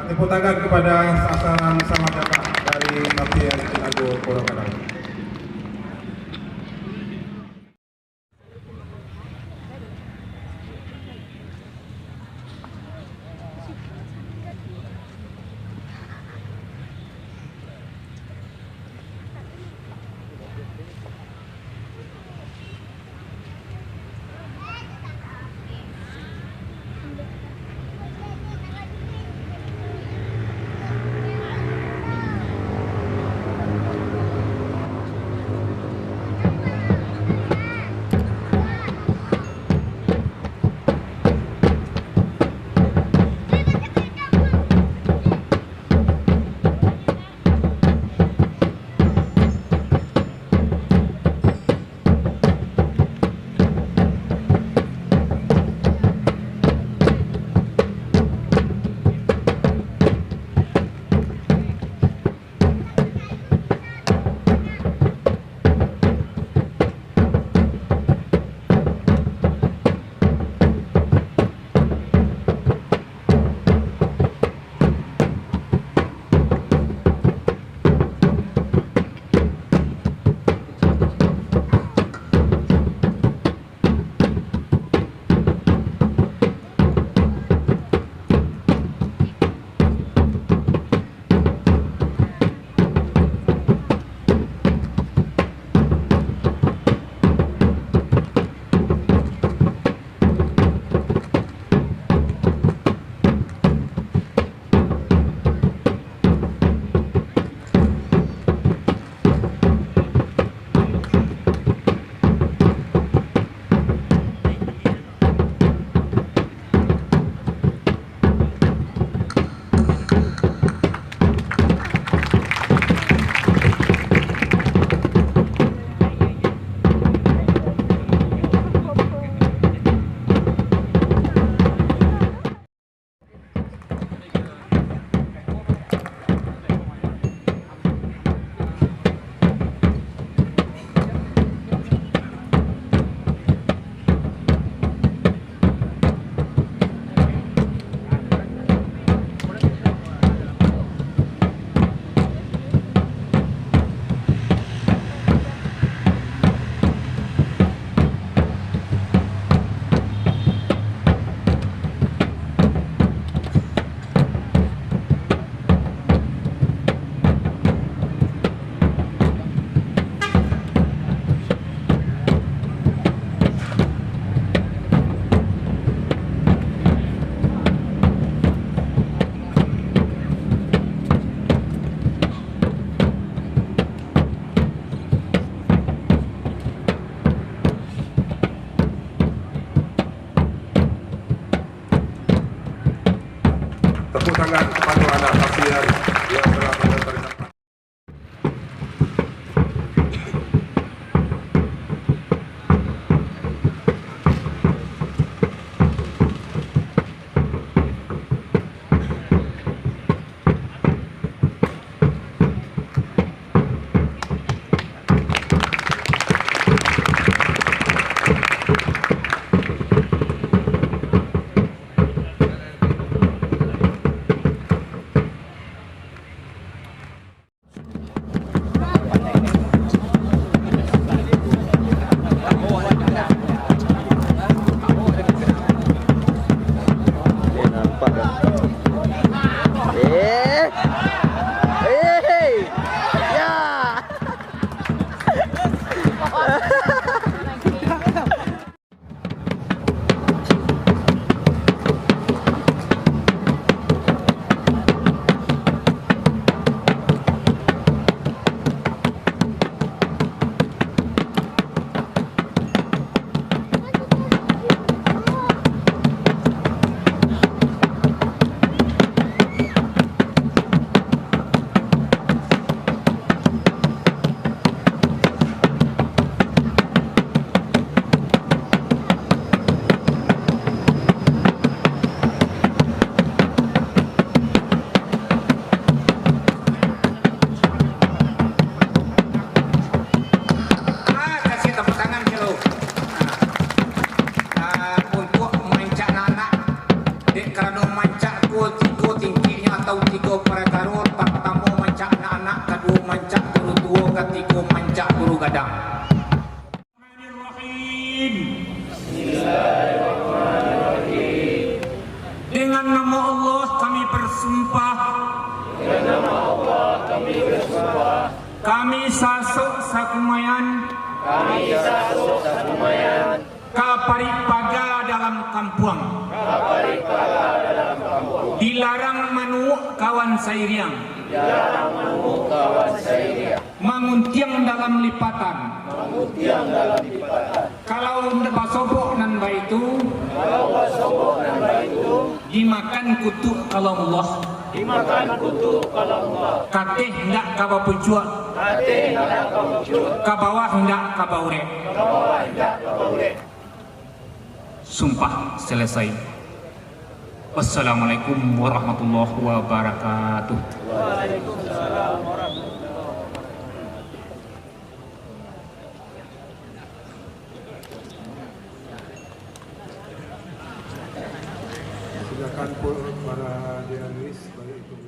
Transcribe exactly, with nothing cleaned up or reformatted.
Tepuk tangan kepada sasaran, selamat datang dari Kapten Cinago Purwakarta. Tepuk tangan kepada anak Pasian yang telah mengantarkan. Eh, nampak dah. Eh. Eh. Ya. Cak Guru Gadang. Dengan nama Allah kami bersumpah. Dengan nama Allah kami bersumpah. Kami sasok sakumaian. Kami sasok sakumaian. Ka parik paga dalam kampuang. Ka parik paga dalam kampuang. Dilarang manuwuk kawan sairiang. Dilarang manuwuk kawan sairiang. Manguntiang dalam lipatan. Manguntiang dalam lipatan. Kalau basobok nan baitu. Kalau basobok nan baitu. Dimakan kutuak kalamullah. Dimakan kutuak kalamullah. Kateh indak ka bapucuak. Kateh indak ka bapucuak. Ka bawah indak ka baurek. Ka bawah indak ka baurek. Sumpah selesai. Wassalamualaikum warahmatullahi wabarakatuh. Waalaikumsalam warahmatullahi wabarakatuh. Silakan pu-, para dialis, baik itu